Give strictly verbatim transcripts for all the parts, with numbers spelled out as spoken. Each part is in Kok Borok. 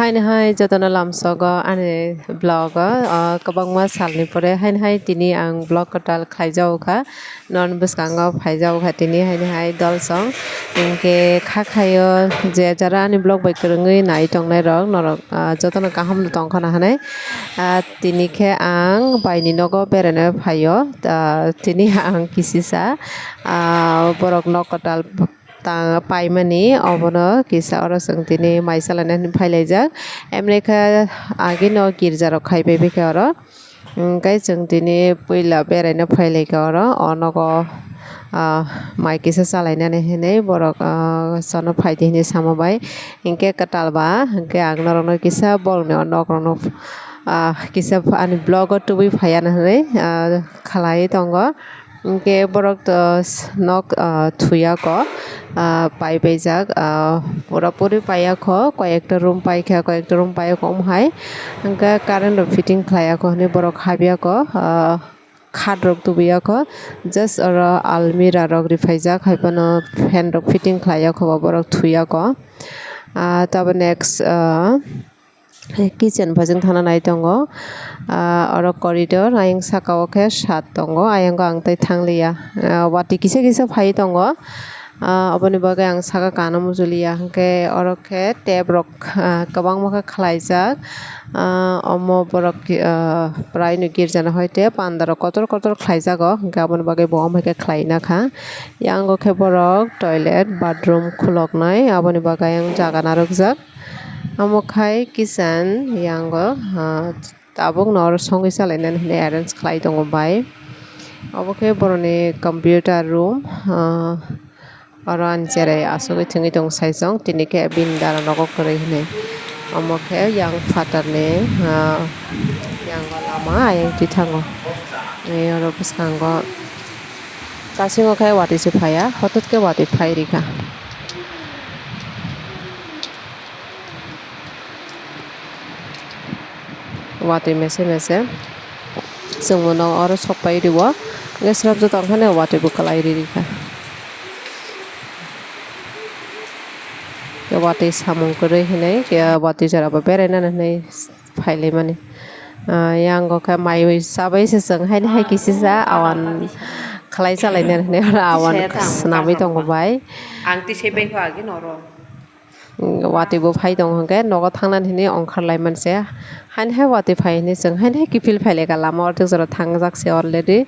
Haini hai jotono lamsogo ani vlog o, o kwbangma salni pore haini hai tini ang vlog kwtal khlaijago kha, non bwskango phaijago kha tini haini hai dolsong. Hinkhe kha khaio je jara ani vlog bai kwrwngwi nai tongnai rok norok, ah, jotono kaham no tongkhana hinwi. Ah, tini khe ang baini nogo beraina phaio. Ah, tini ang kisisa, ah, borok nok kwtal ta paimani, obono kisa oro chwng tini mai chalaina hinwi phailaijak. Emni khe agino girja rok khai pai bikha oro. Hwnkhe chwng tini puila beraina phailaikha oro, o nogo, ah, mai kisa chalainani hinwi borok, ah, sono phaidi hinwi sama bai. Hinkhe kwtal ba, hinkhe ang norokno kisa borokni o nok rokno, ah, kisa ani vlog o tubui phaiana hinwi, ah, khlaiwi tongo. Hinkhe borok to s-, nok, ah, thuyakho, ah, paipaijak, ah, pura puri paiyakho, koi ekta room paikha, koi ekta room paiyakho omo hai. Hinkhe current rok fitting khlaiyakho hinwi borok hapyakho, ah, khat rok tubuyakho, just oro almirah rok riphaijak, haiphano fan rok fitting khlaiyakho ba borok thuyakho. Ah, tabuk next, ah, kitchen phai chwng thangna nai tongo. Ah, oro corridor, ayang saka o khe sat tongo, ayang o ang tei thangliya. Ah, watwi kisa kisa phai tongo. Ah, oboni bagwi ang saka kana mucholiya, hinkhe oro khe tap rok, ah, kwbangma khe khlaijak. Ah, omo borok, ah, prai no girja no hoite panda rok kotor kotor khlaijago, hinkhe aboni bagwi bo omo hai khe khlai na kha. Yang o khe borok toilet, bathroom khuloknai, aboni bagwi ayang jaga narwkjak. Omo khai kitchen yango, ah, tabuk no oro songwi chalainani hinwi arrange khlai tongo bai. Obo khe boroni computer room, ah, oro ani cherai asugwi thwngwi tongo saichung, tini khe bini dara nogo kwrwi hinwi. Omo khe yang phatarni, ah, yango lama ayang twi thango. Tei oro bwskango kasingo khe watwi se phaiya, hotot khe watwi phai rikha. Watwi mese mese chwngno oro sok pai rwo, hwnkhe srapjak tongkhe watwi bo kwlai ri rikha. Watwi samung kwrwi hinwi watwi jora bo berainani hinwi phailaimani. Ah, yango khe mai chabai se chwng haini hai kisisa awan khlai chalainani hinwi oro awan swnamwi tongo bai. Ang twi se bai kho agi noro. Watwi bo phai tongo hwnkhe nogo thangnani hinwi ongkhar lai manse. Haini hai watwi phai hinwi chwng haini hai kiphil phai lai kha lama o, orthok jora thangjak se already.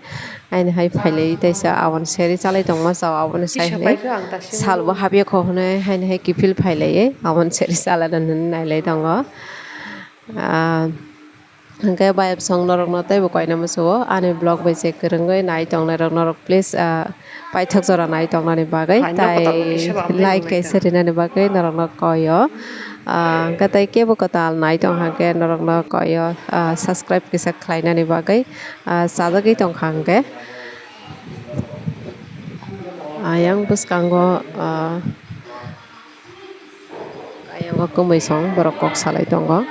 Haini hai phai lai teisa aboni seri chalai tongma chao aboni sai hinwi sal bo hapya kho hinwi haini hai kiphil phai lai aboni seri chalai nani nai lai tongo. Ah, Hwnkhe bayapsong norokno teibo koina muchungo ani vlog bai se kwrwngwi nai tongnai rok norok please, ah, paithak jora nai tongnani bagwi tai like kaisa rinani bagwi norokno koio. Ah, hwnkhe tai kebo kwtal nai tong hwnkhe norokno koio, ah, subscribe kisa khlainani bagwi, ah, chajagwi tongkha hwnkhe. Ayang bwskango, ah, Ayang o kwmwi song borok kok salai tongo.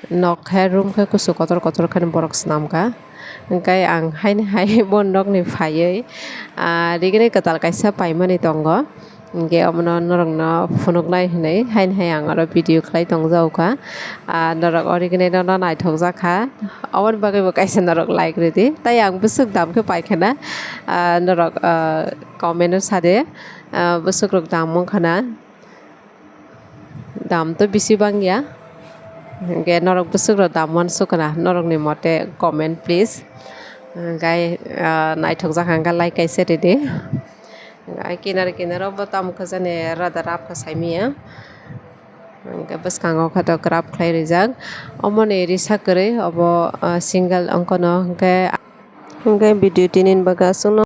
Nok khe room khe kusu kotor kotor khe borok swnam kha. Hwnkhe ang haini hai bo nokni phaiwi, ah, rignai kwtal kaisa paimani tongo. Hwnkhe omono norokno phunuknai hinwi haini hai ang oro video khlai tongjago kha. Ah, norok o rignai no naithokjak kha. Oboni bagwi bo kaisa norok like rwdi. Tai ang bwswk dam khe paikha na, ah, norok, ah, comment o sade, ah, bwswk rok dam wngkha na, dam to bisi bangya, hwnkhe norok bwswk rok dam uansuk na, norok ni mote comment please, hwnkhe, ah, naithok jak hwnkhe like kaisa ridi, ai kinaro kinaro bo tamo khe jani rada rap khe saimanya, hwnkhe bwskango khe to graph khlai rijak, omoni risa kwrwi obo, ah, single wngkha no hwnkhe. Hwnkhe video tini ni bagwi aswkno.